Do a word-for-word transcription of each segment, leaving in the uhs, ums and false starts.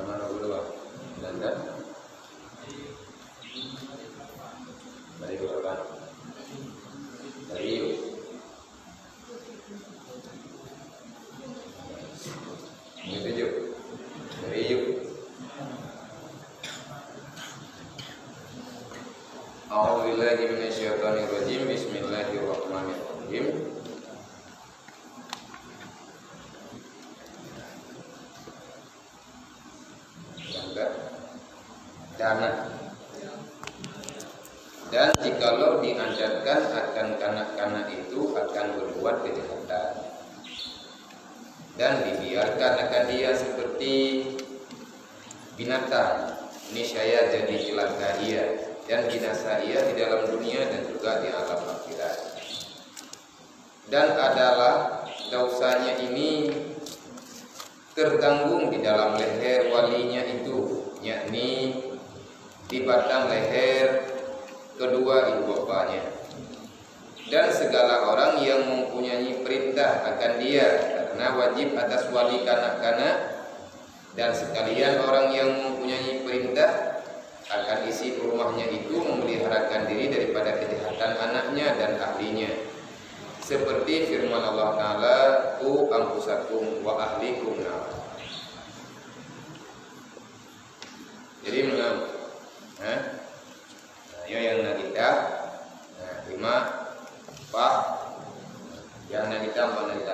Mana dulu, Bang? Dan, dan? Dari berapa? Dari yuk. Yang tujuh. Dari yuk. A'udzubillahi minasyaitonirrajim. Bismillahirrahmanirrahim. Tanah. Dan jikalau diajarkan akan kanak-kanak itu akan berbuat kejahatan, dan dibiarkan akan dia seperti binatang, niscaya jadi celaka ia dan binasa ia di dalam dunia dan juga di alam akhirat. Dan adalah dosanya ini tertanggung di dalam leher walinya itu, yakni di batang leher kedua ibu bapanya. Dan segala orang yang mempunyai perintah akan dia, karena wajib atas wali kanak-kanak dan sekalian orang yang mempunyai perintah akan isi rumahnya itu memeliharakan diri daripada kejahatan anaknya dan ahlinya. Seperti firman Allah Ta'ala, "Qu anfusakum wa ahlikum nara." Jadi, menang. Ha? Nah, ya, yang nak kita. Nah, lima, empat. Yang nak kita, empat nak kita.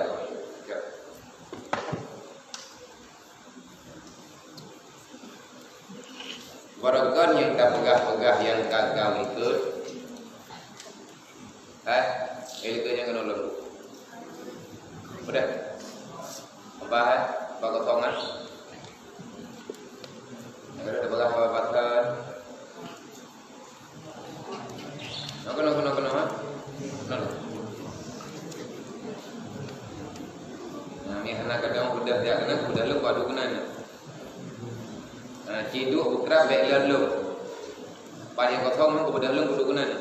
Ya. Baroekon nyang tapeugah-peugah nyang ka gam ikot. Hai, ikot nyang keunoe lôn. Udah. Apa hai? Apa kosong ah? Nyang keunoe tapeugah apa-apa kan? Nah, keunoe, keunoe, keunoe, ha? Keunoe. Nah, ni hana kadang udah dia kena, udah lu padu kena ni. Nah, ciduk bukrab baik lom lom. Pat nyang kosong mah udah lom kudu kena ni.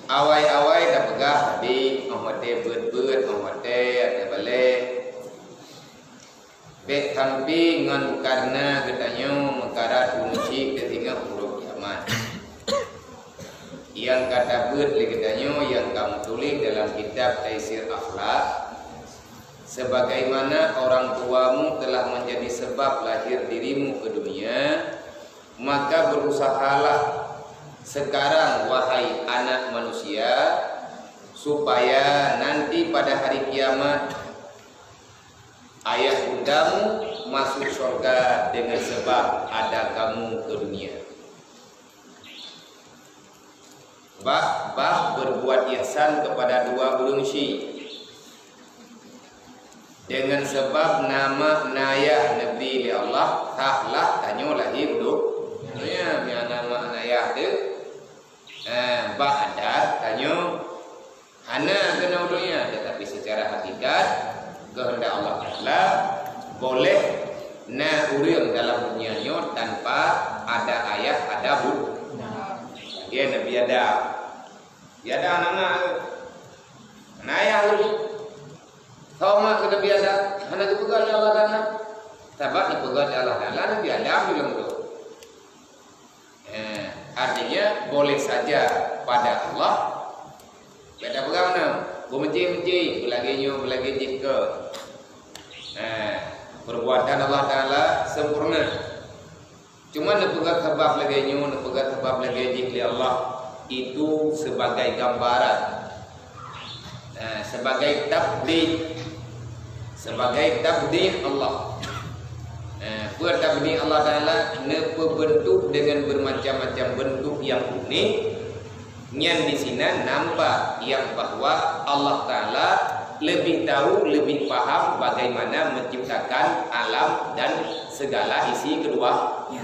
Awai-awai tapeugah tadi, oh watèe beuet-beuet, oh watèe, watèe balèe. Bèk sampoe ngon kareuna geutanyoe meukarat ureueng chik teusingoh uroe kiamat. Nyang ka tabeuet lé geutanyoe nyang ka meutuléh dalam kitab Taisir Akhlak, "Sebagaimana orang tuamu telah menjadi sebab lahir dirimu ke dunia, maka berusahalah sekarang, wahai anak manusia, supaya nanti pada hari kiamat, ayah bundamu masuk surga dengan sebab ada kamu ke dunia." Bah, bah berbuat ihsan kepada dua ureueng chik. Dengan sebab na mak na yah neubri lé Allah, sah lah tanyoe lahé u donya. Meunyo na mak na yah teuh, eh, bak adat tanyoe hana keunoe u donya, tetapi secara hakikat, keuheundak Allah Taala, boleh na ureueng dalam dunia nyoe tanpa ada ayah, ada bu-, lagèe Nabi Adam. Nabi Adam hana mak, hana ayah lagi. Soe mak keu Nabi Adam? Hana geupeugah lé Allah Taala. Sabab geupeugah lé Allah Taala Nabi Adam di lôn. Eh, artinya, boleh saja pada Allah. Beda peugah na, beumeucé-meucé, beulagèe nyoe, beulagèe jih keu. Eh, perbuatan Allah Taala sempurna. Cuma neupeugah sabab lagèe nyoe, neupeugah sabab lagèe jih lé Allah, itu sebagai gambaran. Nah, sebagai tabdi', sebagai tabdi' Allah. Nah, peue tabdi' Allah Taala neupeubeuntuk dengan bermacam-macam bentuk yang unik, nyan disinan nampak yang bahwa Allah Taala lebih tahu, lebih paham bagaimana menciptakan alam dan segala isi kedua. Ya.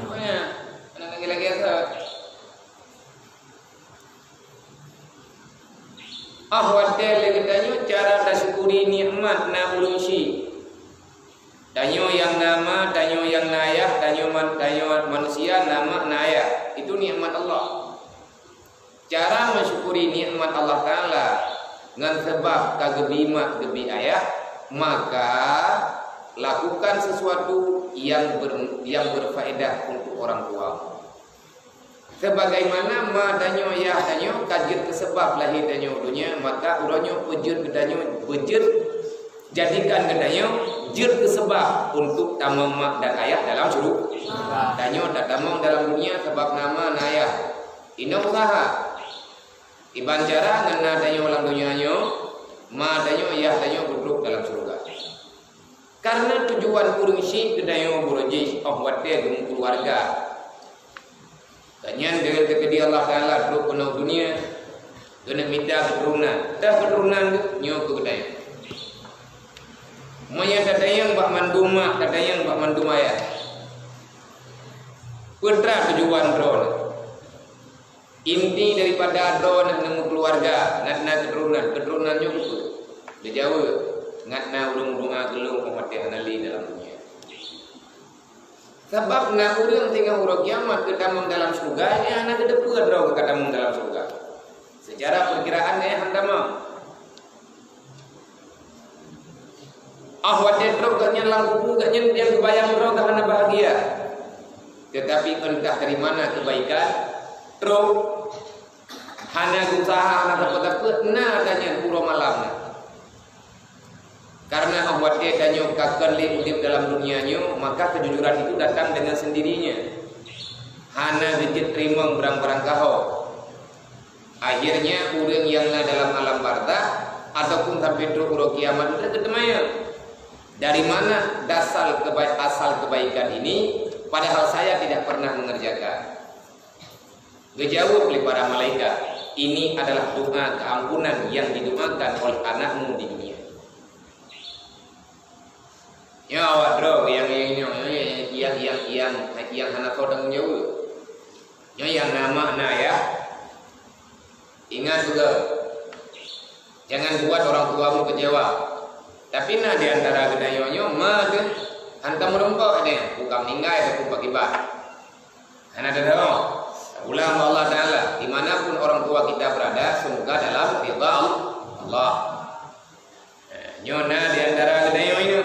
Nah, lagi-lagi Ah, watèe lé geutanyoe cara tasyukuri nikmat na ureueng chik. Tanyoe nyang na ma, tanyoe nyang na yah, tanyoe man-, tanyoe manusia na ma na yah. Itu nikmat Allah. Cara mensyukuri nikmat Allah Taala, ngon sabab ka geubi mak geubi ayah, maka lakukan sesuatu yang ber-, yang berfaedah untuk orang tua. Sebagaimana ma tanyoe yah tanyoe ka jeuet keu sabab lahé tanyoe u donya, maka uroe nyoe peujeuet geutanyoe, peujeuet jadikan geutanyoe jeuet keu sabab untuk tamong mak dan ayah dalam syuru-, tanyoe tatamong dalam dunia sabab na ma na yah. Inong usaha. Iban cara ngon na tanyoe lam donya nyoe, ma tanyoe yah tanyoe peutrok dalam syeuruga. Karena tujuan ureuëng syiek geutanyoe buroe jih óh watée geumeukeuluwarga. Gobnyan deungon teukeudi Allah Taala trok keunoe dunia, geuneuk mita keuturonan. Teuh keuturonan geuh nyoe keu geutanyoe. Meunyoe tatanyong bak mandum mak, tatanyong bak mandum ayah, peue teuma tujuan droeneuh? Inti daripada droeneuh neumeukeuluwarga, ngat na keuturonan, keuturonan nyoe keupeue? Geujaweueb, ngat na ulôn meudoá keu lôn óh watée hana lé dalam dunia. Sabab na ureuëng singoh uroe kiamat geutamong dalam syeuruga, nyan hana geuteupeue droe geuh ka tamong dalam syeuruga. Seucara peukiraan nyan hana tamong. Óh watée trok gobnyan lam kubu, gobnyan nyang geubayang droe geuh hana bahagia. Teutapi entah dari mana keubaikan, trok hana geusaha, hana sapeue-sapeue, na gobnyan uroe malam na. Karena óh watée tanyoe ka kon lé udeb dalam dunia nyoe, maka keujujuran itu datang dengan sendirinya. Hana geujeuet teurimong barang-barang ka ho. Akhirnya ureuëng nyang na dalam alam barzakh ataupun sampai trok uroe kiamat nyan geuteumanyong, dari mana dasar keba-, asal kebaikan ini, padahal saya tidak pernah mengerjakan? Geujaweueb lé para malaikat, ini adalah doa keampunan yang didoakan oleh anakmu di dunia. Nyoe awak droe nyang, nyang, nyang, nyang hana soe tanggong jaweueb. Nyoe nyang na mak na ayah. Ingat beutôi, jangan buat orang tuamu kecewa. Tapi na di antara geutanyoe nyoe ma teuh hantom meureumpok nyan, bukan meninggai ataupun pakiban. Hana teudeungoe. Ulang Allah Taala, di mana pun orang tua kita berada, semoga dalam ridha Allah. Eh, nyoe na di antara geutanyoe nyoe.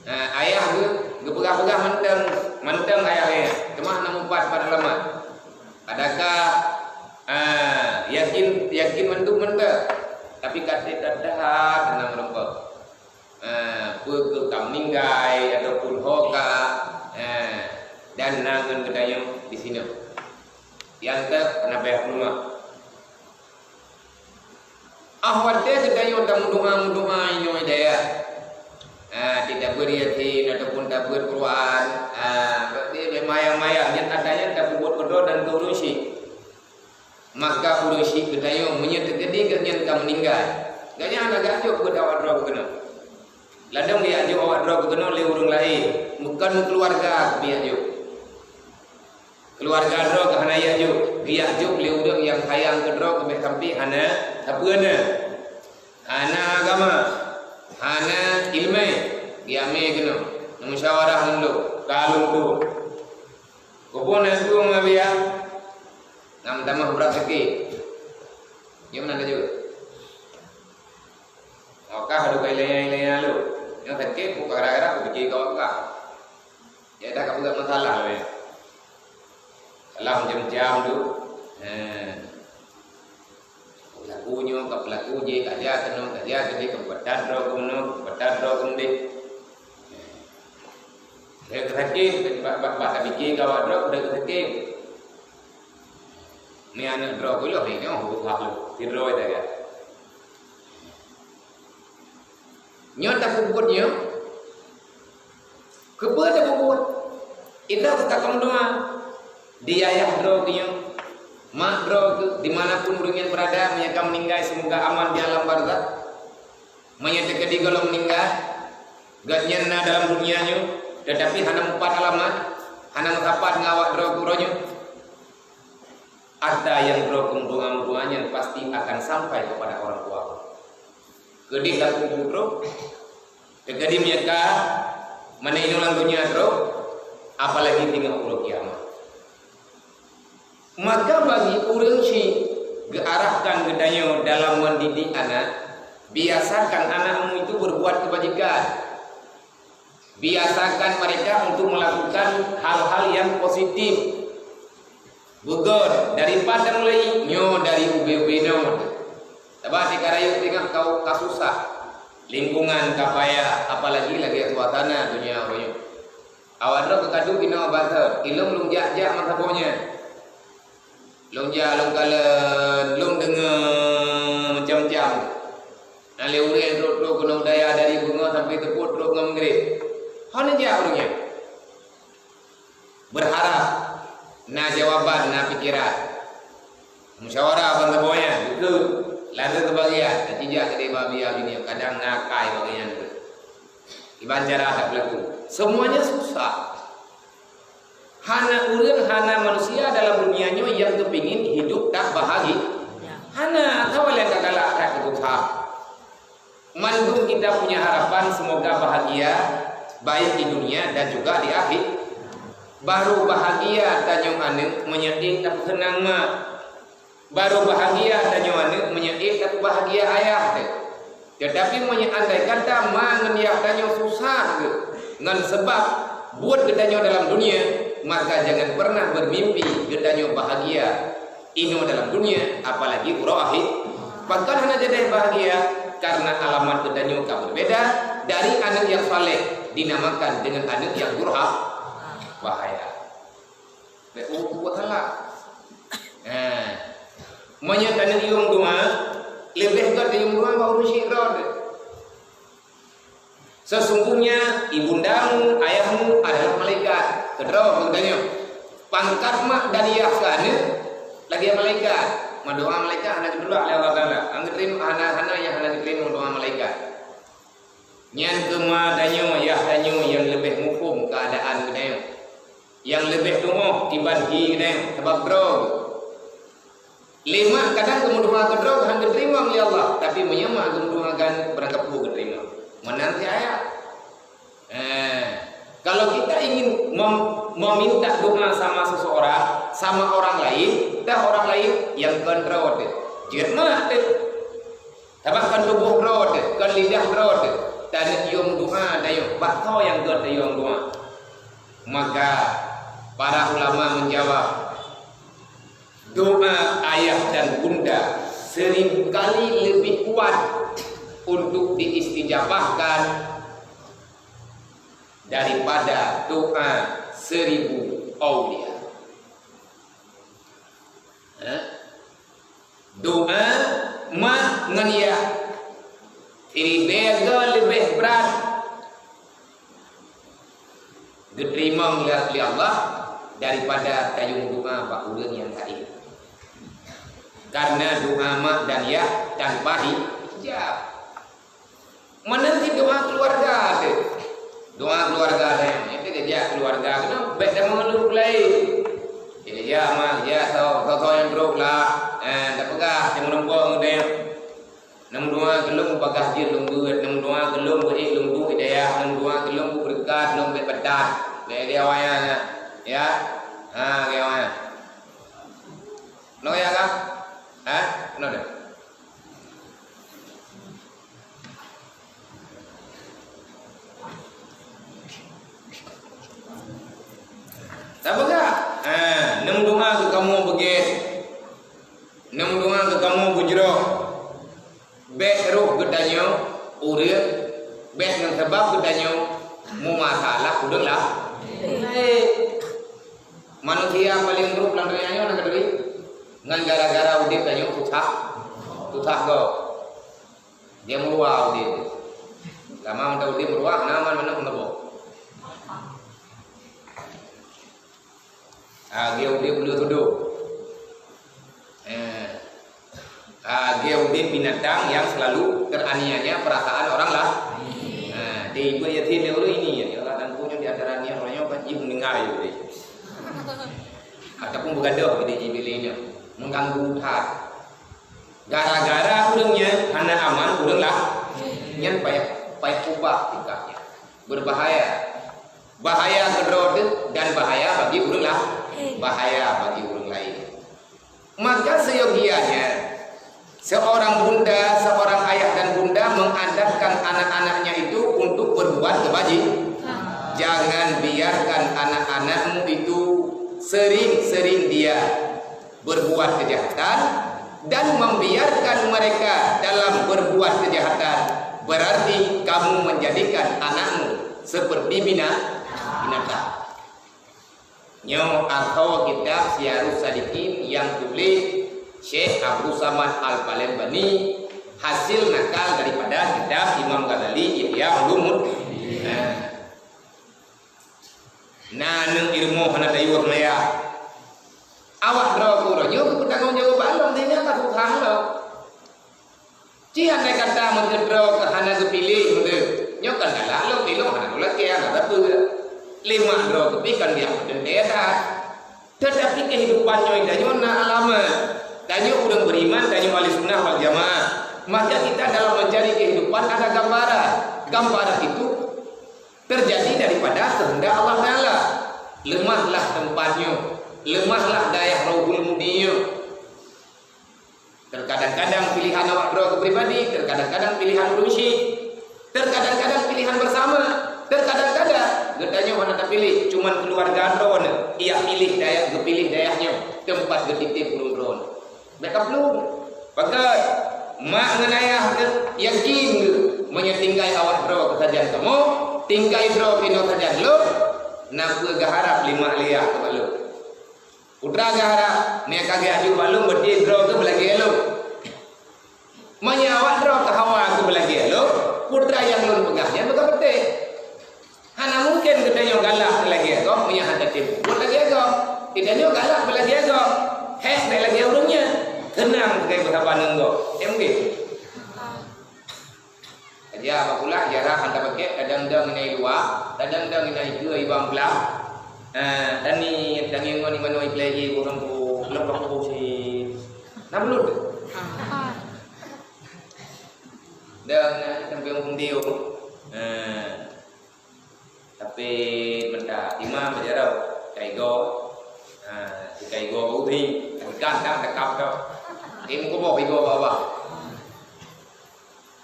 Eh, ayah geu-, geupeugah-peugah mantong, mantong ayah nyan. Teuma hana mupat pat alamat. Adakah, eh, yakin, yakin mandum mantong. Tapi ka treb that-that hana meureumpok. Eh, peue keuh ka meuninggai ataupun ho ka, eh, dan na ngon geutanyoe di sinoe. Nyang teuh hana payah peuleumah. Óh watée geutanyoe tameudoá-meudoá inoe dayah, ah, titabeuet Yasin ataupun tabeuet Quran, ah, berarti mayang-mayang nyan ata nyan tapeubuet keudroe dan keu ureuëng syiek. Maka ureuëng syiek geutanyoe meunyoe teukeudi gobnyan ka meuninggai, gobnyan hana geujok beuet awak droe keunoe. Ladôm geujok awak droe keunoe lé ureuëng laén, bukan keuluwarga geujok. Keuluwarga droe ka hana jijok, geujok lé ureuëng nyang sayang keu droe, keubiet sampoe hana sapeue na, hana agama, hana iéleumé, geujamé keunoe, neumusyawarah ngon lôn, ka lôn tueng. Keupeue na tueng ngon biya? Ngon tamah brat sakét. Nyoe meunan laju. Maka hadu kai laya-laya lôn. Nyang sakét bukan gara-gara kupikir kau ka. Ya dah, ka peugah masalah weh. Salah macam-macam tu. Ha. Peulaku nyoe, ka peulaku jih, ka jak keunoe, ka jak keudeh, ka peubatat droe keunoe, ka peubatat droe keudeh. Lheueh sakét, bak, bak, bak tabikir kawak droe, udah sakét. Ni aneuk droe keuloh ni, nyoe hubungan lôn. Sidroe dah ya. Nyoe tapeubuet nyoe. Keupeue tapeubuet? Indatu takalon doa. Di ayah droe keuh nyoe, mak droe keuh, di mana pun ureuëng nyan beurada, meunyoe ka meuninggai, semoga aman di alam barzakh. Meunyoe teukeudi gohlom meuninggai, gobnyan na dalam dunia nyoe, teutapi hana mupat alamat, hana meusapat ngon awak droe keuh uroe nyoe. Ata nyang droe keuh meudoa-meudoa nyan pasti akan sampai kepada orang tua. Keudeh laku butroe, teukeudi meunyoe ka meunan inoe lam dunia droe, apalagi teungoh uroe kiamat. Maka bagi ureuëng syiek, Geuarahkan geutanyoe dalam mendidik anak, biasakan anakmu itu berbuat kebajikan. Biasakan mereka untuk melakukan hal-hal yang positif. Beugöt, dari pat mulai, nyoe dari ubé-ubé nyoe. Sabab tika rayeuk teungoh ka, ka susah. Lingkungan ka payah, apalagi lagèe suasana donya uroe nyoe. Awak droe ka kadub inoe bak thon, ilôn lôn jak-jak masa boh nyan. Lôn jak, lôn kalon, lôn deungoe macam-macam. Na lé ureueng trok-trok keunoe dayah dari beungoh sampai teupot trok ngon Maghrib. Hana jak ureueng nyan. Berharap na jawaban, na pikeran. Musyawarah ban saboh nyan, beutôi. Ladôm teubagian, tajak keudeh bak biya dunia, kadang na akai bak nyan. Kiban cara tapeulaku. Semuanya susah. Hana ureueng, hana manusia dalam dunia nyoe nyang geupingin hidup tak bahagia. Hana, atawa nyang ka galak that keu Tuhan. Mandum kita punya harapan semoga bahagia, baik di dunia dan juga di akhir. Baru bahagia tanyoe aneuk meunyoe ék tapeuseunang mak. Baru bahagia tanyoe aneuk meunyoe ék tapeubahagia ayah teuh. Teutapi meunyoe andai kata ma ngon yah tanyoe susah geuh ngon sabab buet geutanyoe dalam dunia, maka jangan pernah bermimpi geutanyoe bahagia inoe dalam dunia, apalagi uroe akhé. Pakon hana jadeh bahagia? Karena alamat geutanyoe ka berbeda dari aneuk nyang saleh dinamakan dengan aneuk nyang durha-, bahaya. Bèk u-, u-, salah. Nah, meunyoe taneuk yuem doa, leubeh gèt yuem doa bak ureueng syik droe. Sesungguhnya ibundamu, ayahmu adalah malaikat. Keudroe geutanyoe. Pangkat mak dan yah keu aneuk lagèe malaikat. Meudoa malaikat hana geutulak lé Allah Taala. Hana geuteurimong, hana, hana nyang hana geuteurimong doa malaikat. Nyan keuh ma tanyoe, yah tanyoe nyang leubeh muphom keuadaan geutanyoe. Nyang leubeh teungoh kiban hi geutanyoe, sabab droe. Lé mak kadang geumeudoa keu droe hana geuteurimong lé Allah, tapi meunyoe mak geumeudoa keu aneuk, beurangkapeue geuteurimong. Meunan cit ayah. Eh, kalau kita ingin mem-, meminta doa sama seseorang, sama orang lain, dah orang lain nyang kontrol teuh. Jeuet mak teuh. Sabab kon tuboh droe teuh, kon lidah droe teuh. Taneuk yuem doa tanyoe, bak soe nyang gèt tayuem doa. Maka para ulama menjawab, doa ayah dan bunda seribu kali lebih kuat untuk diistijabahkan daripada doa seribu aulia. Ha? Doa mak ngon yah siribèe go leubeh brat geuteurimong lé, lé Allah daripada tayuem doa bak ureueng nyang laén. Karena doa mak dan yah tanpa hijab. Meunan cit doa keuluwarga teuh. Doa keuluwarga teuh, nyan teuh geujak keuluwarga keunoe, bèk tamong ngon ureueng laén. Geujak mak, geujak soe, soe-soe nyang brôk lah. Eh, tapeugah, nyang meurumpok ngon geutanyoe. Neumeudoa keu lôn bagaih jeuet lôn beuet, neumeudoa keu lôn beuék lôn beuet hidayah, neumeudoa keu lôn beuet beureukat, lôn bèk peudat. Bèk lagèe awak nyan, ya. Ha, lagèe awak nyan. Nyoe ya kah? Ha? Nyoe deh. Tapeugah, ha, neumeudoa keu kamoe beugèt. Neumeudoa keu kamoe beujroh. Bèk roh geutanyoe ureueng, bèk ngon sabab geutanyoe meumasalah ureueng la-, laén. Manusia paleng buruk lam donya nyoe na keudroe. Ngon gara-gara udép tanyoe susah, susah gob. Dia meuruwa udép. Lama mantong udép meuruwa, na man manok meunoe. Ah, dia udép ulèe tudong. Eh. Ah, dia udép binatang yang selalu teraniaya perasaan orang lah. Ah, dia ibu yatim dia dulu ini, ya Allah, dan punya di antara niat orang yang kan ibu dengar ya udép. Ataupun begadoh gitu, ibu ini mengganggu hak. Gara-gara ureueng nyan hana aman ureueng lah, nyan payah, payah ubah tingkahnya. Berbahaya. Bahaya keudroe teuh dan bahaya bagi ureueng lah, bahaya bagi ureueng laén. Maka seyogianya seorang bunda, seorang ayah dan bunda mengadabkan anak-anaknya itu untuk berbuat kebajikan. Jangan biarkan anak-anakmu itu sering-sering dia berbuat kejahatan, dan membiarkan mereka dalam berbuat kejahatan, berarti kamu menjadikan anakmu seperti bina-, binatang. Nyoe atau kitab Siyarus Salikin nyang tuléh Syekh Abdus Samad Al-Palembani, hasil nakal daripada kitab Imam Ghazali, Ihya Ulumuddin. Nah. Na aneuk i rumoh hana tayue maya. Awak droe keu uroe nyoe beutanggung jaweueb bak lôn, nyan ka susah lom. Ci andai kata meuteudroe keu hana geupiléh meuteue, nyoe kan galak lom, ilong hana lôn lakée, hana sapeue. Lé mak droe keuh pih kan biasa teuntée that. Teutapi keuhidupan nyoe tanyoe na alamat. Tanyoe ureuëng beriman, tanyoe ahli sunnah wal jamaah. Maka kita dalam mencari kehidupan ada gambaran. Gambaran itu terjadi daripada kehendak Allah Taala. Leumahlah teumpat nyoe, leumahlah dayah Rohul Mudi nyoe. Terkadang-kadang pilihan awak droe keuh pribadi, terkadang-kadang pilihan ureuëng syik, terkadang-kadang pilihan bersama, terkadang-kadang geutanyoe hana tapiléh, cuman keuluwarga droeneuh nyang piléh dayah, geupiléh dayah nyoe teumpat geutitép ureuëng droeneuh. Bék kaplueng. Pakon? Mak ngon ayah geuh yakin geuh, meunyoe tinggai awak droe keuh sajan kamoe, tinggai droe keuh inoe sajan lôn, na peue geuharab lé mak lé yah keu bak lôn? Putra geuharab, meunyoe ka geujak jok bak lôn, berarti droe keuh beulagée lôn. Meunyoe awak droe keuh hawa keuh beulagée lôn, putra nyang lôn peugah nyan beukeupeuteh. Hana mungken geutanyoe galak lagée gob meunyoe hana teupeue lagée gob. Geutanyoe galak beulagée gob, hék bék lagée ureuëng nyan. Keunang keukai beusaban ngon gob. Em geh? Aja bak ulah jarak hana pakék, kadang-kadang inai luwa, kadang-kadang inai keue ibang blah. Ha, dan ni tangieng ngon imanoe iplei ji ureuëng ku, lom bak kubu si. Na bulut. Dan na sampai ureuëng diu. Ha. Tapi meuntah imam bak jaroe, kaigo. Ha, si kaigo bak ubi, ikan tak dekap tu. Im kuboh igo bak bawah.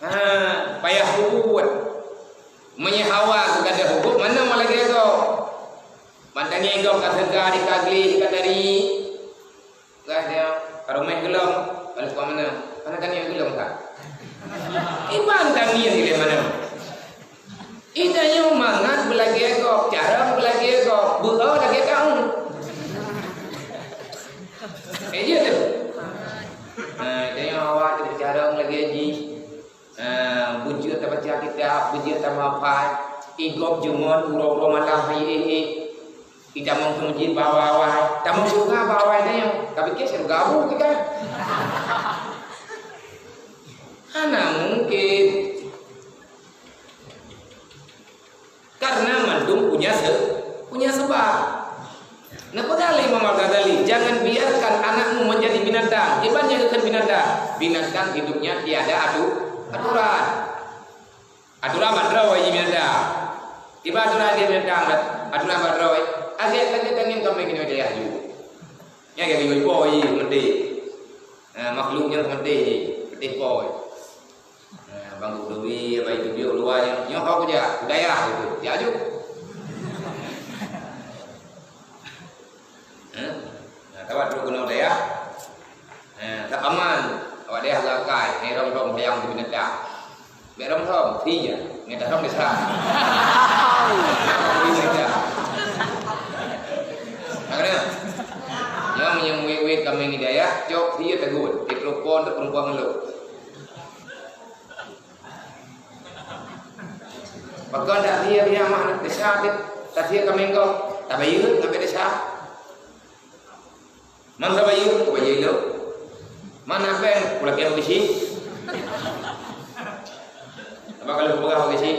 Ha, payah buet. Meunyoe hawa keuh gadôh huköm, mana mau lagée gob? Mantong ngieng gob ka teuga di ka gleh, ka tari. Gah dia, ka ruméh geulom, lalu ka mana? Mana tani geulom ka? Iban tani di mana? Ida nyoe mangat beulagée gob, cara beulagée gob, beuo lagée kaum. Eh, iya tu. Nah, ida nyoe awak tu cara lagée jih. Eh, beujeuet tabaca kitab, beujeuet tamahafai, igob jeumon uroe-uroe malam hai eh, eh. Itamong keu meuseujid bak awai-awai, tamong syeuruga bak awai tanyoe. Tapike syeuruga abu kita. Hana mungkin. Karena mandum punya se-, punya sebab. Neupeugah lé Imam Al-Ghazali, "Jangan biarkan anakmu menjadi binatang." Kiban nyang geukheun binatang? Binatang hidupnya tiada atu-, aturan. Aturan bak droe jih binatang. Kiban aturan lagée binatang, aturan bak droe. Agak lagée tangieng kaméng keunoe dayah ju. Nyan lagée bingung po jih, meudeh. Ha, makhluk nyan meudeh jih, meudeh po. Nah, Bang Gubernur, Abang Gubernur luwa nyoe, nyoe hok jak, budaya gitu. Jak aju. Hah? Nah, tawat dulu keunoe dayah. Nah, tak aman. Awak dayah lakai, hai rom-rom sayang di binatang. Bék rom-rom, iya. Ngai tak rom desa. Di binatang. Nah, kena. Nyang, nyang wet-wet kami ni dayah, cok, iya tegur. Di telepon tu perempuan ngeluh. Pakon dak dia, dia mah aneuk desya, dia, dak dia ka meuinggoe, tabayeue ngon aneuk desya. Man tabayeue, tabayeue lom. Man abeng, pula keu bisi. Apa kalau peugah bisi?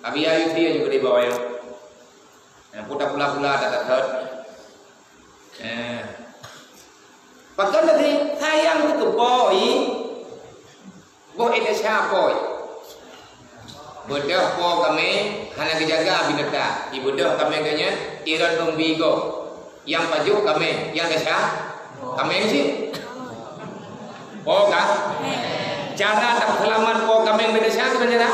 Abi ayu dia juga di bawah ya. Nah, puta pula-pula dak that. Eh. Pakon lagée sayang teuh keu po, i. Boh i desya po, i. Beudôh po kaméng hana geujaga binatang. I beudôh kaméng geuh nyan, i rot lôn bi gob. Nyang pajoh kaméng, nyang desya kaméng cit. Po ka? Cara tapeuseulamat po kaméng beda siat keu cara?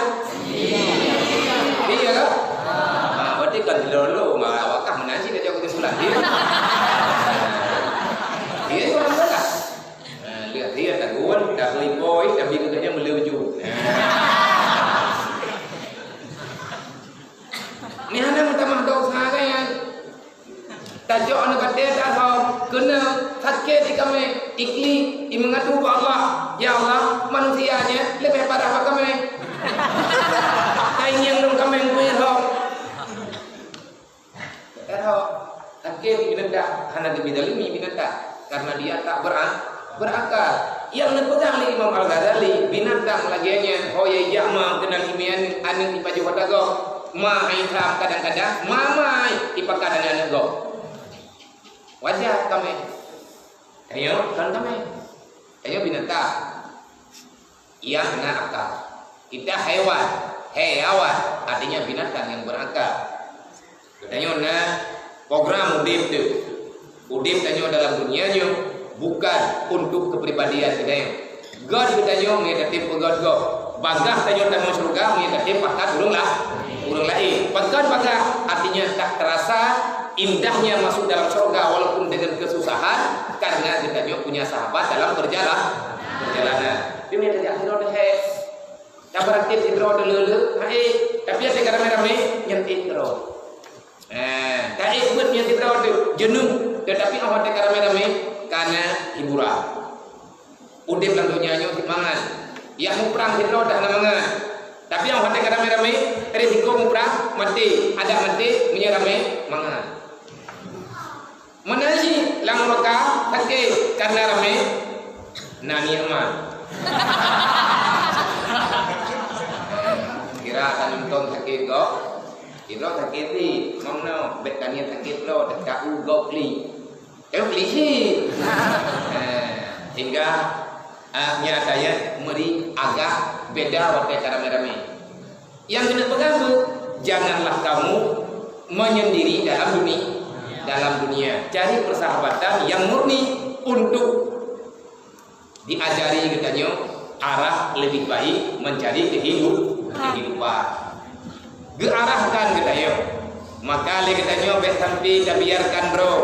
Iya ka? Ha, berarti kan lolo, ma, awak kah meunan cit ka jaweueb keusimpulan. Iya. Iya, itu orang salah. Ha, lihat, lihat, tak gol, tak beri po, tapi katanya meleuju. Ha. Ni hana meutamah dosa kan? Tajok aneuk batée tahom, keuneuk sakét di kaméng, iklik, imeungadu bak Allah, "Ya Allah, manusia nyan leubeh parah bak kaméng." Taingieng lôn kaméng bui hom. Erok, sakét di binatang, hana geubidalimi binatang, karena dia tak beran-, berakal. Nyang neupeugah lé Imam Al-Ghazali, binatang lagée nyan, ho ya ijak ma keunan imian aneuk ipajoh ata gob. Ma hai tham kadang-kadang, ma mai ipakat aneuk-aneuk gob. Wajar kaméng. Tanyoe kon kaméng. Tanyoe binatang nyang na akal. Kita hewan, hewan, artinya binatang yang berakal. Geutanyoe na program udeb teuh. Udeb tanyoe dalam dunia nyoe bukan untuk kepribadian geutanyoe. Göt geutanyoe meunyo tatem peugöt gob. Bagaih tanyoe tamong syeuruga meunyo tatem pakat ureueng la-, ureueng laén. Pakon bagaih? Artinya tak terasa indahnya masuk dalam syeuruga walaupun dengan kesusahan, karena geutanyoe punya sahabat dalam perjala-, perjalanan. Tapi meunyo tajak sidroe teuh, tabeuratéb sidroe teuh le-le, hai, tapi até ka ramé-ramé, nyan ék keudroe. Eh, taék beuet nyan sidroe teuh jeuneuh, tetapi 'oh watèe ka ramé-ramé ka na hiburan. Udép lam donya nyoe cit mangat. Yak muprang sidroe dah na mangat. Tapi 'oh watèe ka ramé-ramé, risiko muprang maté. Adak maté meunyoe ramé mangat. Meunan cit lam nuraka sakét karena ramé na nikmat. Kira ka nonton sakét gob. Sidroe sakét pih, meunoe, bèk taniet sakét droe, teuka u gob klik. Teuka klik cit. Eh, sehingga, ah, nyatanya meuri agak beda watèe ka ramé-ramé. Nyang keuneuk peugah, janganlah kamu menyendiri dalam duni-, dalam dunia. Cari persahabatan yang murni untuk diajari geutanyoe arah lebih baik mencari kehidup-, kehidupan. Geuarahkan geutanyoe. Maka lé geutanyoe bèk sampai tabiarkan droe.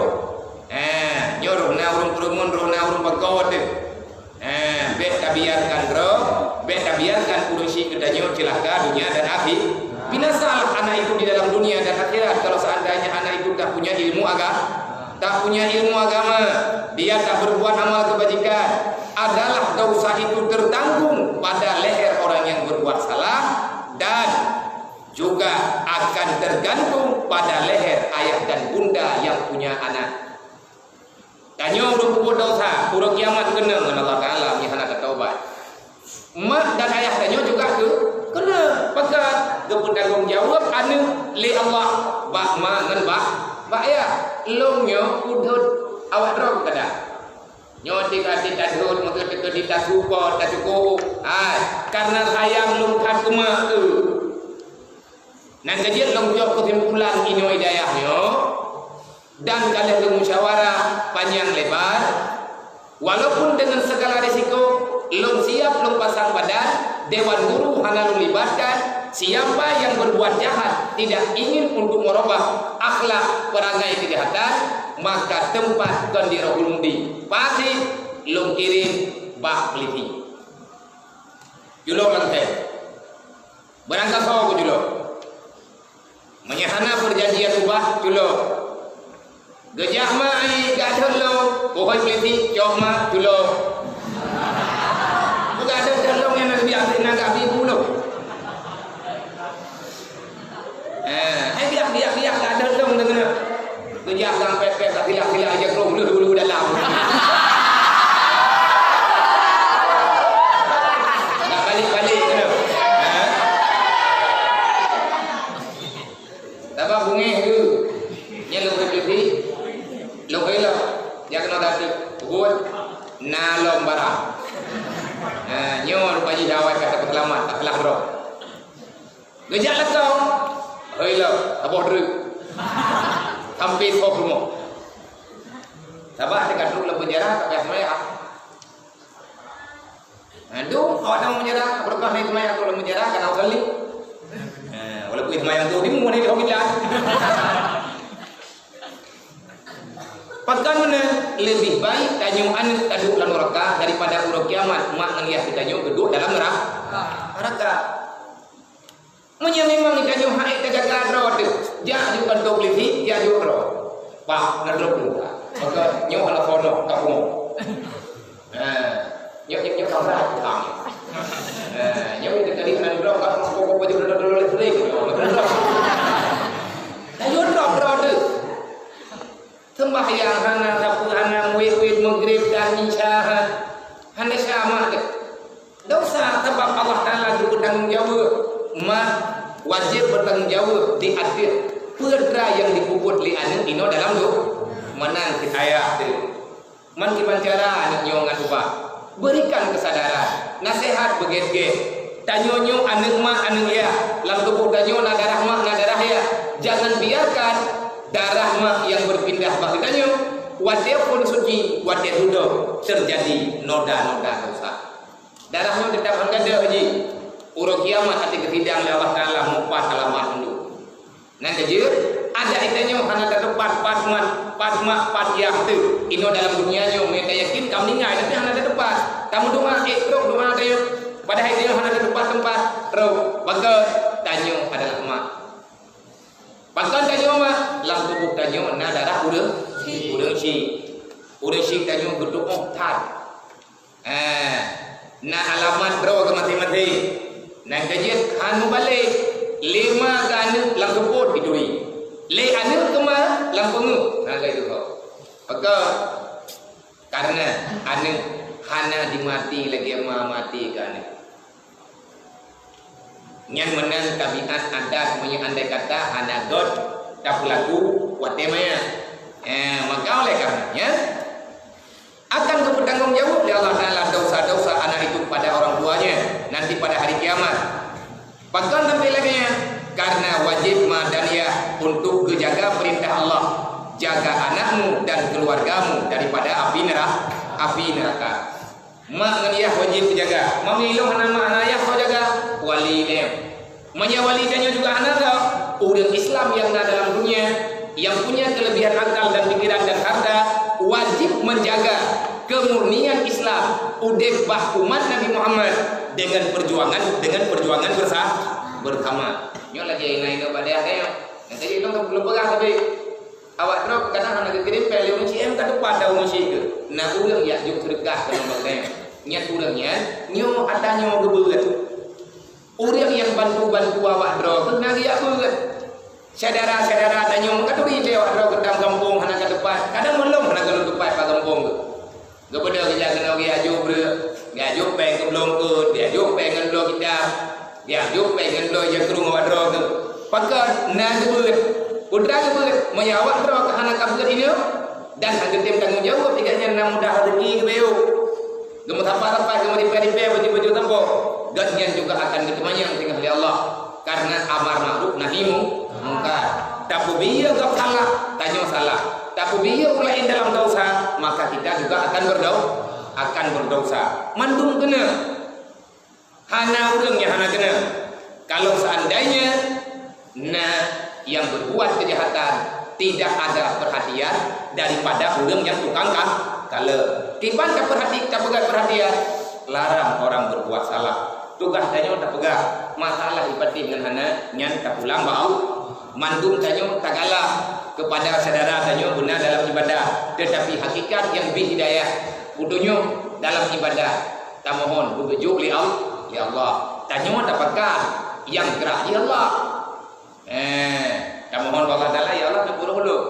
Eh, nyoe roh na ureueng peureumeun, roh na ureueng bako teuh. Eh, bèk tabiarkan droe, bèk tabiarkan ureueng syik geutanyoe ceulaka dunia dan akhi-, binasalah anak itu di dalam dunia dan akhirat kalau seandainya anak itu tak punya ilmu aga-, tak punya ilmu agama, dia tak berbuat amal kebajikan, adalah dosa itu tertanggung pada leher orang yang berbuat salah dan juga akan tergantung pada leher ayah dan bunda yang punya anak. Tanyoe ureueng peubuet desya, uroe kiamat keunong ngon Allah Taala meunyo hana tataubat. Mak dan ayah tanyoe juga keu-, keunong. Pakon? Geupeutanggong jaweueb aneuk lé Allah bak ma ngon bak, bak ayah. Lôn nyoe udhôt awak droe kadang. Nyoe tika-tika dot, meukeue teuka di tasupo, tasuko. Hai, karena sayang lôn that keu mak tu. Nyang keujeuet lôn cok keusimpulan inoe dayah nyoe, dan ka lheueh lôn musyawarah panyang lebar, walaupun dengan segala risiko, lôn siap lôn pasang badan, dewan guru hana lôn libatkan, siapa yang berbuat jahat tidak ingin untuk merubah akhlak perangai kejahatan, maka tempat kon di Rohul Mudi, pasti lôn kirim bak peulisi. Julok lam sel. Beurangkasoe ku julok. Meunyoe hana peujanjian ubah, culok. Geujak ma ai gak deuh lôn, bohôi puléh cok ma, culok. Beugadôh deuh lôn nyang na biak na gak bi puluh. Eh, hai biak, biak, biak gak deuh lôn deungon. Geujak gang pet-pet ka silak-silak aja krong leuh ulu dalam. Nak balik-balik ke? Ha? Taba bungéh tu. Nyan lôn keuti. Lôn keuti lom. Jak keunoe datu. Pukul. Na lom barang. Ha, nyoe rupa jih dawai ka tapeuseulamat, tak pelah droe. Geujak lakoe, hei lom, saboh treuk. Sampai soh rumoh. Sabab teuka trok lam penjara, tak payah semayang. Ha, tu, awak tahu mujarah, berkah naik semayang kalau mujarah, kan awak kali. Ha, walaupun semayang tu, di mana dia bilang. Pakon meunan leubeh baik tanyoe aneuk taduek lam neuraka daripada uroe kiamat mak ngon yah geutanyoe geuduek dalam neuraka. Meunyoe memang tanyoe hana tajaga droe teuh, jak ju kantô polisi, jak ju droe. Pak, na droe teuh. Maka nyoe hana sonoh ka pungo. Ha. Nyoe, nyoe, nyoe ka brat utang. Ha, nyoe teuh kali na droe ka pokok baju droe droe listrik. Tanyoe droe droe teuh. Sembahyang hana, sapeue hana, muet-muet Maghrib dan Isya, hana sama deh. Dosa sabab Allah Taala geupeutanggong jaweueb. Mak wajéb beutanggong jaweueb di ateueh peue atra nyang jipeubuet lé aneuk inoe dalam dosa. Meunan keu ayah teuh. Man kiban cara aneuk nyoe ngat ubah. Berikan kesadaran, nasihat beugét-gét. Tanyoe nyoe aneuk mak, aneuk yah. Lam tuboh tanyoe na darah mak, na darah yah. Jangan biarkan darah mak nyang berpindah bak geutanyoe, watée phon suci, watée dudoe, terjadi noda-noda dosa. Darah nyoe teutap han gadôh jih. Uroe kiamat até geusidang lé Allah Taala mupat alamat ulôn. Nyang keujeuet, adak geutanyoe hana tateupat pat mak, pat mak, pat yah teuh. Inoe dalam dunia nyoe, meunyoe tayakin ka meuninggai, tapi hana tateupat. Tameudoa, ék trok doa tanyoe. Padahai tanyoe hana tateupat teumpat. Trok, pakon tanyoe adalah mak. Pakon tanyoe mak, lam tuboh tanyoe na darah ureuëng, ureuëng syik. Ureuëng syik tanyoe geutuoh that. Eh, na alamat droe keu maté-maté. Nyang keujeuet han mubalek. Lé ma keu aneuk lam seupôt jituri. Lé aneuk keu ma lam peungeuh. Na lagée nyoe. Pakon? Karena aneuk hana jimati lagée ma mati keu aneuk. Nyan meunan tabiat adat meunyoe andai kata hana göt tapeulaku watée manyang. Eh, maka oleh karenanya, akan geupeutanggong jaweueb lé Allah Taala dosa-dosa anak itu pada orang tuanya nanti pada hari kiamat. Pakon sampai lagée nyan? Karena wajib ma dan yah untuk geujaga perintah Allah, jaga anakmu dan keluargamu daripada api neraka, api neraka. Mak ngon yah wajib geujaga. Meunyoe ilong hana mak hana yah soe jaga? Wali nyan. Meunyoe wali tanyoe juga hana tau, ureuëng Islam nyang na dalam dunia, nyang punya kelebihan akal dan pikiran dan harta, wajib menjaga kemurnian Islam, udeb bah umat Nabi Muhammad dengan perjuangan, dengan perjuangan bersa-, bersama. Nyoe lagée inoe-inoe bak dayah tanyoe. Nyang tadi ilong ka belum peugah tapi. Awak droe kadang hana geukirém péng lé ureuëng C M ka teupat dah ureuëng syik geuh. Na ureuëng jak jok seudeukah keunoe bak geutanyoe. Nyan ureuëng nyan, nyoe atra nyoe geubeuet. Ureuëng nyang bantu-bantu awak droe keuh na geujak beuet. Syedara-syedara tanyoe ka turi lé awak droe geutam gampông hana ka teupat. Kadang meulom hana ka lôn teupat bak gampông geuh. Geubeudôh geujak keunoe geujak jok breueh, geujak jok péng keu bloe eungkôt, geujak jok péng ngon bloe kitab, geujak jok péng ngon bloe ija krueng awak droe geuh. Pakon na geubeuet? Peue teuma geubeuet? Meunyoe awak droe ka hana ka beuet inoe dan hana geutem tanggong jaweueb, gobnyan na mudah rezeki geubeuet. Geumeusapat-sapat, geumeuripée-ripée baju-baju sampôh, gobnyan juga akan geuteumanyong singoh lé Allah. Karena amar ma'ruf nahi mu-, mungkar. Tapeubiyeu gob salah, tanyoe salah. Tapeubiyeu ureuëng laén dalam dosa, maka kita juga akan berdau-, akan berdosa. Mandum keuna. Hana ureuëng nyang hana keuna. Kalau seandainya na nyang berbuat kejahatan, tidak ada perhatian daripada ureuëng nyang tukang ka-, kalon. Kiban tapeurhati-, tapeugah perhatian, larang orang berbuat salah. Tugaih tanyoe tapeugah, masalah ibatin ngon hana nyan tapulang bak Allah. Mandum tanyoe tagalak keupada syedara tanyoe beuna dalam ibadah, teutapi hakikat nyang bri hidayah, peutunyok dalam ibadah, tamohon beugeujok lé Al-, lé Allah. Tanyoe tapakat nyang grah di Allah. Eh, tamohon bak Allah Taala, "Ya Allah, neupuruh ulôn."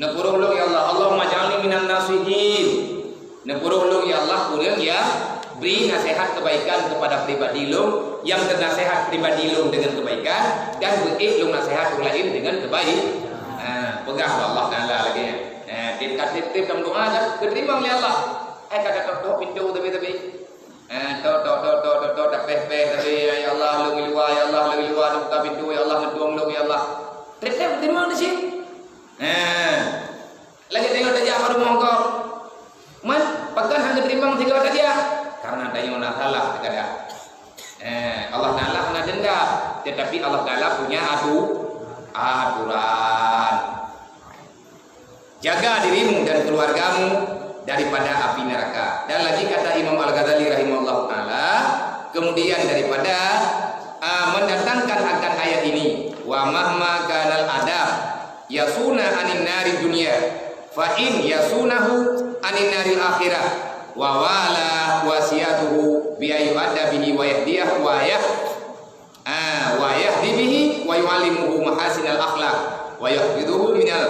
Neupuruh ulôn, ya Allah. "Allahumma ij'alni minan nasihin." Neupuruh ulôn, ya Allah, ureuëng nyang bri naseuhat keubaikan keupada pribadi lôn, nyang teunaseuhat pribadi lôn deungon keubaikan, dan beuék lôn naseuhat ureuëng laén deungon keubaik-, ha, peugah bak Allah Taala lagée nyan. Ha, tiep-tiep tadoa kan geuteurimong lé Allah. Hai ka tatok-tok pintoe tapi-tapi. Ha, tok, tok, tok, tapéh-péh tapi, "Ya Allah, lôn i luwa, ya Allah, lôn i luwa, neubuka pintoe, ya Allah, neutueng lôn, ya Allah." Tiep-tiep teurimong di sini. Ha. Lagée tanyoe tajak bak rumoh gob. Man, pakon hana teurimong sigoe tajak? Karena tanyoe na Allah Taala punya atu-, aturan. Jaga dirimu dan keluargamu daripada api neraka. Dan lagi kata Imam Al-Ghazali rahimahullahu taala, kemudian daripada, ah, mendatangkan akan ayat ini, "Wa mahma kanal adab yasuna anin nari dunya, fa in yasunahu anin naril akhirah, wa wala wasiyatuhu bi ayyuhadda bihi wa yahdiyah wa yah-, ah, wa yahdi bihi wa yu'allimuhu mahasinal akhlak wa yahfidhuhu minal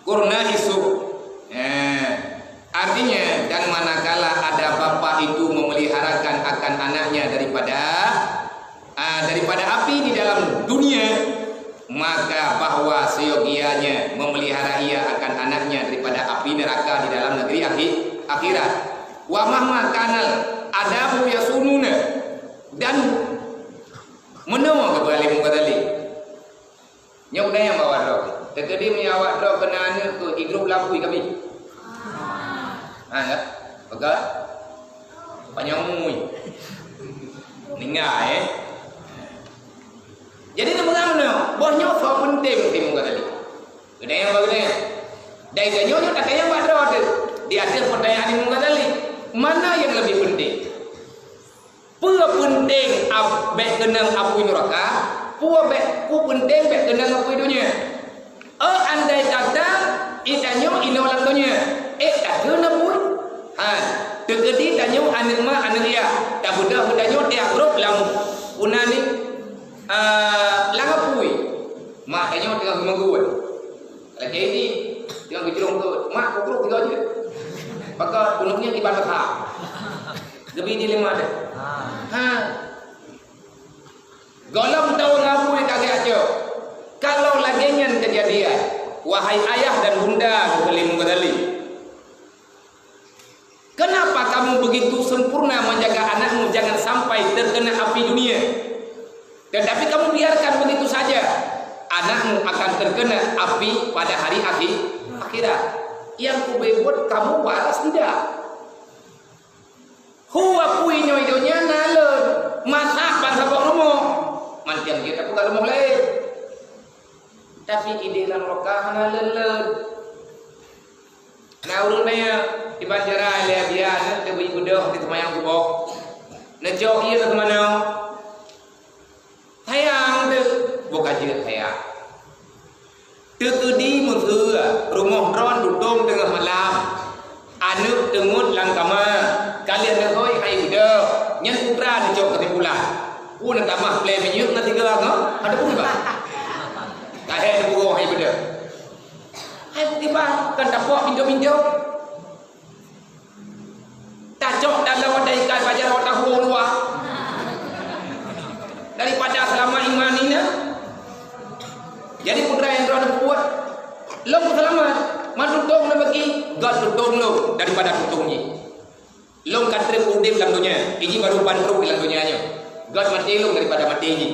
qurna isu." Eh, artinya, dan manakala ada bapak itu memeliharakan akan anaknya daripada, ah, daripada api di dalam dunia, maka bahwa seyogianya memelihara ia akan anaknya daripada api neraka di dalam negeri akhi-, akhirat. Wa mahma kanal adabu yasununa, dan meunoe keu alim muka tadi. Nyoe budaya nyang bawa droe. Teukeudi meunyoe awak droe keunan nyoe keu idrop lapui kami. Ha, ya? Peugah? Panyang mui. Ninggai, eh? Jadi, neupeugah meunoe, boh nyoe soe peunteng timu ka tadi. Budaya nyang bawa budaya. Dari tanyoe nyoe, tanyoe bak droe tu. Di ateueh pertanyaan timu ka tadi. Mana yang lebih penting? Peue peunteng ap-, bèk keunong apui nuraka? Peue bèk, peue peunteng bèk keunong apui donya? Oh, andai kata, i tanyoe inoe lam donya, ék takheun apui? Ha, teukeudi tanyoe aneuk ma, aneuk yah, tabeudôh tanyoe tiep rot lam, puna ni, ah, lam apui. Mak tanyoe teungoh geumeuguet. Lagèe ini, teungoh geujrong tu, mak kukrok tiga je. Maka gunungnya di Bandar. Geubri di lima deh. Ha. Gohlom tahu ngabui kagak aja. Kalau lagèe nyan kejadian, wahai ayah dan bunda, keukeue Imam Ghazali, kenapa kamu begitu sempurna menjaga anakmu jangan sampai terkena api dunia? Tetapi kamu biarkan begitu saja, anakmu akan terkena api pada hari akhi-, akhirat. Yang kubuet kamu balas tidak? Hu apui nyoe i donya na lôn, masak ban saboh rumoh. Mantong jeuet tapeugah rumoh laén. Tapi idéh lam roka hana lôn-lôn. Na ureueng nyan, di Banjaraya lé biasa, teubiet beudôh di seumayang suboh. Neucok ie keu teumanoe. Sayang teuh, bukon jeuet sayang. Teukeudi meuseue, rumoh droe tutong teungoh malam. Aneuk teungeut lam kama, ka lheueh neuhôi hai beudôh, nyan putra neucok keusimpulan. Peue neutamah plè minyeuk ngon tiga ngon, ada pun bah. Ka hék neupugoe hai beudôh. Hai bukon bah, kan tapok pintoe-pintoe. Tacok dalam wadah ikan baja rot tahu luar. Daripada selama iman ini, jadi putra yang droe peubuet, lôn seulamat, man tutong na bagi, göt tutong lôn daripada tutong jih. Lôn ka trép udép lam donya, iji baru ban trok lam donya nyoe. Göt maté lôn daripada maté jih.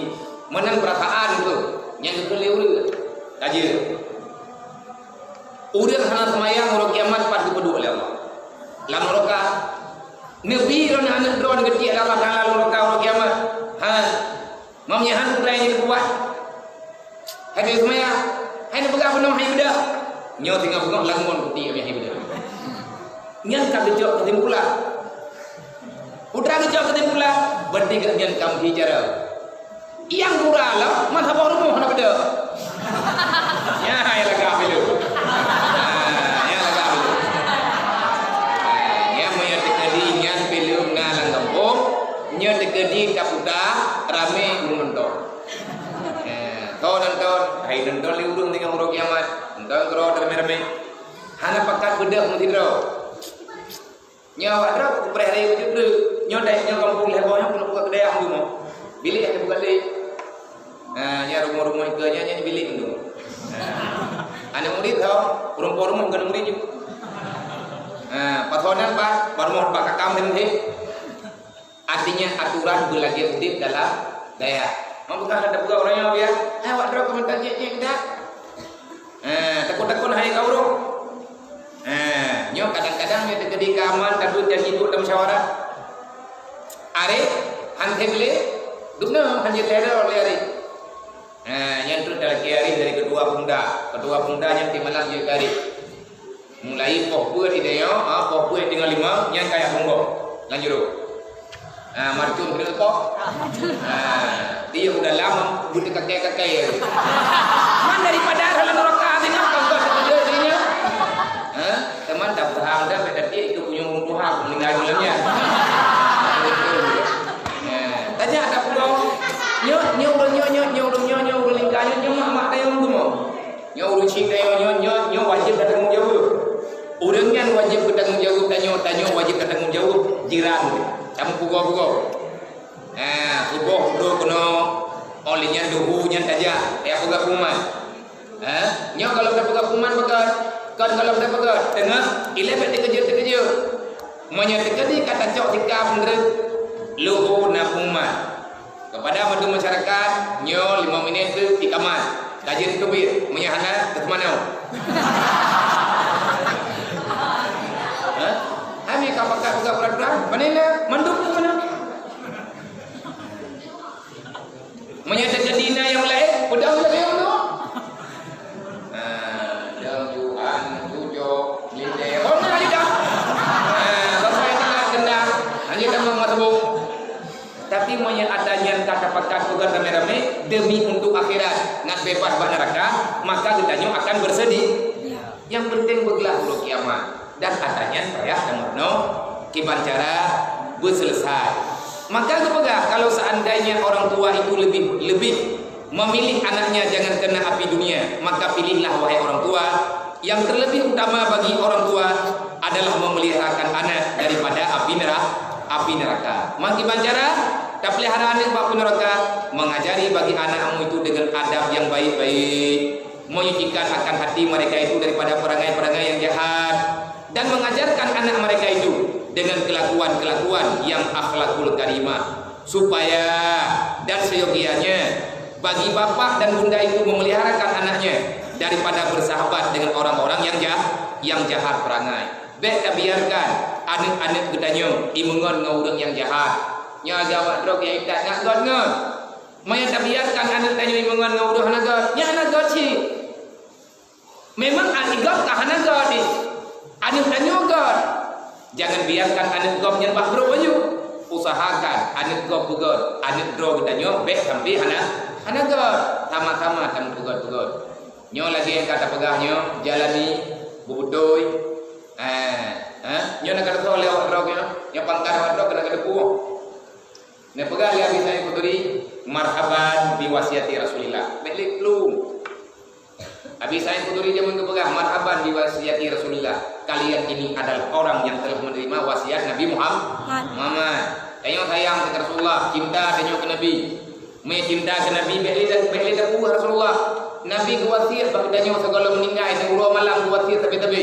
Meunan peurasaan tu, nyang geukheun lé ureueng. Ka jeuet. Ureueng hana seumayang uroe kiamat pat geupeuduek lé Allah. Lam nuraka. Neubi droe aneuk droe geutiek lé Allah Taala lam nuraka uroe kiamat. Ha. Mam nyan han peugah nyang neubuet. Hai seumayang. Hai neupeugah bunoe hai beudôh. Nyoe singoh beungoh lam ngon geutiek hai beudôh. Nyan ka geucok keusimpulan. Putra geucok keusimpulan, berarti geuh nyan ka meuhi jaroe. Nyang gura lom, masa boh rumoh hana beudôh. Nyan hai lagak pilu. Ha, nyan lagak pilu. Ha, nyan meunyoe teukeudi nyan pilu na lam gampông, nyoe teukeudi ka puta ramé ureueng nonton. Ha, to nonton, hai nonton lé ureueng teungoh uroe kiamat, nonton keudroe ramé-ramé. Hana pakat beudôh meusidroe. Nyoe awak droe kupreh lé ujeut le. Nyoe dai nyoe gampông lhèe boh nyoe keuneuk buka keudè hana rumoh. Bilék hana buka lé. Ha, nyan rumoh-rumoh ikeue nyan, nyan bilék mandum. Ha. Aneuk murit tho, ureueng po rumoh keuneuk murit ju. Ha, pasonan pat, baru mau bak kakam dan deh. Artinya aturan beulagèe udép dalam dayah. Mau bukan ada buka orang yang biar, eh, awak droe keumeuntan cek-cek dah. Eh, takut-takut hai ka ureueng. Eh, nyoe kadang-kadang nyoe teukeudi ka aman, ka duek janji duek dan musyawarah. Aré, han thèb lé, Dum na hana lhèe droe lhèe hari. Ha, nyan treuk talakèe hari dari ketua pemuda. Ketua pemuda nyan tiep malam jeuet keu hari. Mulai poh peuet di tanyoe, ha, poh peuet tinggai lima, nyan kaya punggong. Lanjut. Ha, marcum keuneuk poh. Ha, dia udah lama butuh kakek-kakek. Man daripada dalam neraka tengok kau buat kerja dirinya. Ha, teman tak paham dah, tapi itu punya orang tua meninggal dunia. Ha, tajak tak pulang. Nyo, nyo, nyo, nyo, nyo, nyo, nyo, nyo, nyo, nyo, mak, mak, tayong tu mau. Nyoe ureueng chik tanyoe nyoe, nyoe, nyoe wajéb tatanggong jaweueb. Ureueng nyan wajéb geutanggong jaweueb tanyoe, tanyoe wajéb tatanggong jaweueb jiran. Tameupeugoe-peugoe. Ha, suboh droe keunoe, oh lheueh nyan duhu nyan tajak, ya peugah peuman. Ha? Nyoe gohlom tapeugah peuman peugah, kon gohlom tapeugah, teungoh ilée bék teukeujot-teukeujot. Meunyoe teukeudi ka tacok tika peundreuk, luhu na peuman. Kepada mandum masyarakat, nyoe lima minit teuk di kamar. Tajeuet keubiet, meunyoe hana, teukeumanoe. Ha? Hana ka pakat peugah peraturan, mana na mandum tu mana? Meunyoe teukeudi na nyang laén, peudong lagée nyoe. Ha, dong Tuhan, tujoh, lintée. Oh, na, ayo dah. Ha, sampai tengah kendang. Hanya tamong masuk. Tapi meunyoe ata nyan ka tapakat peugah ramé-ramé demi untuk akhirat, ngat beubaih bak neuraka, maka geutanyoe akan beuseudeue. Nyang peunteng beuglah uroe kiamat dan ata nyan payah tameurunoe kiban cara beuseuleusoe. Maka geupeugah, kalau seandainya orang tua itu lebih, lebih memilih anaknya jangan kena api dunia, maka pilihlah, wahai orang tua, yang terlebih utama bagi orang tua adalah memeliharakan anak daripada api neraka, api neraka. Mangkiban cara tapeulihara aneuk bak api neraka, mengajari bagi anakmu itu dengan adab yang baik-baik, menyucikan akan hati mereka itu daripada perangai-perangai yang jahat, dan mengajarkan anak mereka itu dengan kelakuan-kelakuan yang akhlakul karimah, supaya dan seyogianya bagi bapak dan bunda itu memeliharakan anaknya daripada bersahabat dengan orang-orang yang jah-, yang jahat perangai. Bék tabiarkan aneuk-aneuk geutanyoe imeungon ngon ureueng nyang jahat. Nyoe agak awak droe nyang intat ngat göt ngon. Meunyoe tabiarkan aneuk tanyoe imeungon ngon ureueng hana göt, nyan hana göt cit. Memang aneuk gob ka hana göt, aneuk tanyoe göt. Jangan biarkan aneuk gob nyan bak brok baju. Usahakan aneuk gob beugöt, aneuk droe geutanyoe bék sampai hana, hana göt. Sama-sama tameupeugot-peugot. Nyoe lagée nyang ka tapeugah nyoe, jalani, beubeutôi. Eh, eh, nyoe na ka teupeue lé awak droe nyoe, nyoe pangkat awak droe keuneuk ka teupeue. Neupeugah lé Abi Sa'id Khudri, "Marhaban bi wasiyati Rasulillah." Bék lé plueng. Abi Sa'id Khudri jameun geupeugah, "Marhaban bi wasiyati Rasulillah. Kalian ini adalah orang yang telah menerima wasiat Nabi Muhammad." Muhammad. Tanyoe sayang keu Rasulullah, cinta tanyoe keu Nabi. Meucinta keu Nabi, bék lé, bék lé tapeugah Rasulullah. Nabi geuwasiat bak geutanyoe sigohlom meuninggai, siuroe malam geuwasiat sabe-sabe.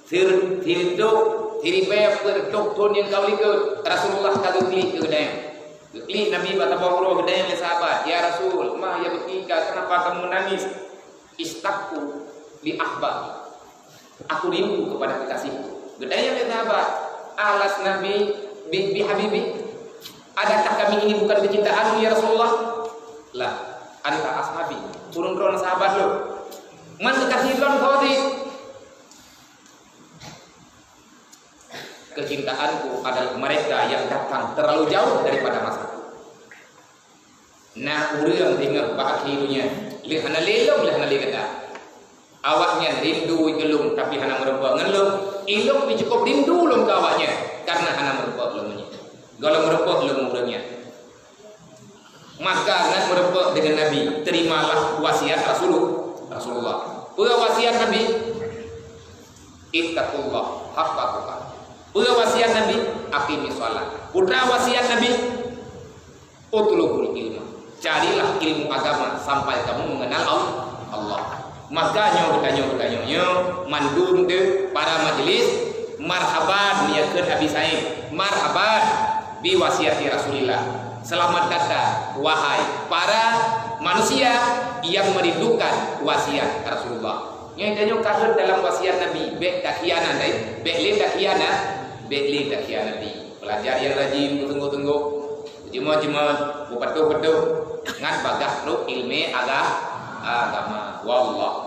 Sir-, siribèe peuet reutôh thôn nyang ka u likôt, Rasulullah ka geuklik keu geutanyoe. Geuklik Nabi bak saboh uroe, geutanyong lé sahabat, "Ya Rasul, ma yabkika, kenapa kamu menangis?" "Isytaqtu li ahbabi." Aku rindu kepada kekasihku. Geutanyong lé sahabat, "Alasna bi, bi, bi habibi? Adakah kami ini bukan kecintaanmu, ya Rasulullah?" "La, anta ashabi." Ureueng droeneuh sahabat lôn. Man kekasih lôn, Khadijah. Kecintaanku adalah mereka yang datang terlalu jauh daripada masaku. Na ureueng singoh bak akhé donya, lheueh hana lé lôn, lheueh hana lé gata. Awaknyan rindu keu lôn, tapi hana meurumpok ngon lôn. Ilôn pih cukup rindu lôn keu awaknyan, karena hana meurumpok lôn nyan. Gohlom meurumpok lôn ureueng nyan. Maka ngat meurumpok deungon Nabi, terimalah wasiat Rasulul-, Rasulullah. Peue wasiat Nabi? "Ittaqullah haqqa tuqatih." Peue wasiat Nabi? "Aqimis shalah." Peue wasiat Nabi? "Utlubul ilma." Carilah ilmu agama sampai kamu mengenal Al-, Allah. Maka nyoe geutanyoe, geutanyoe nyoe mandum teuh para majlis, marhaban meunyoe kheun Abi Said, marhaban bi wasiati Rasulillah. Selamat datang, wahai para manusia yang merindukan wasiat Rasulullah. Nyoe tanyoe ka rhot dalam wasiat Nabi, bék takhianat, eh. Bék lé takhianat, bék lé takhianati. Pelajar yang rajin, bersungguh-sungguh. Cuma-cuma beupatôh-patôh ngat bagaih trok ilmu aga-, agama. Wallah.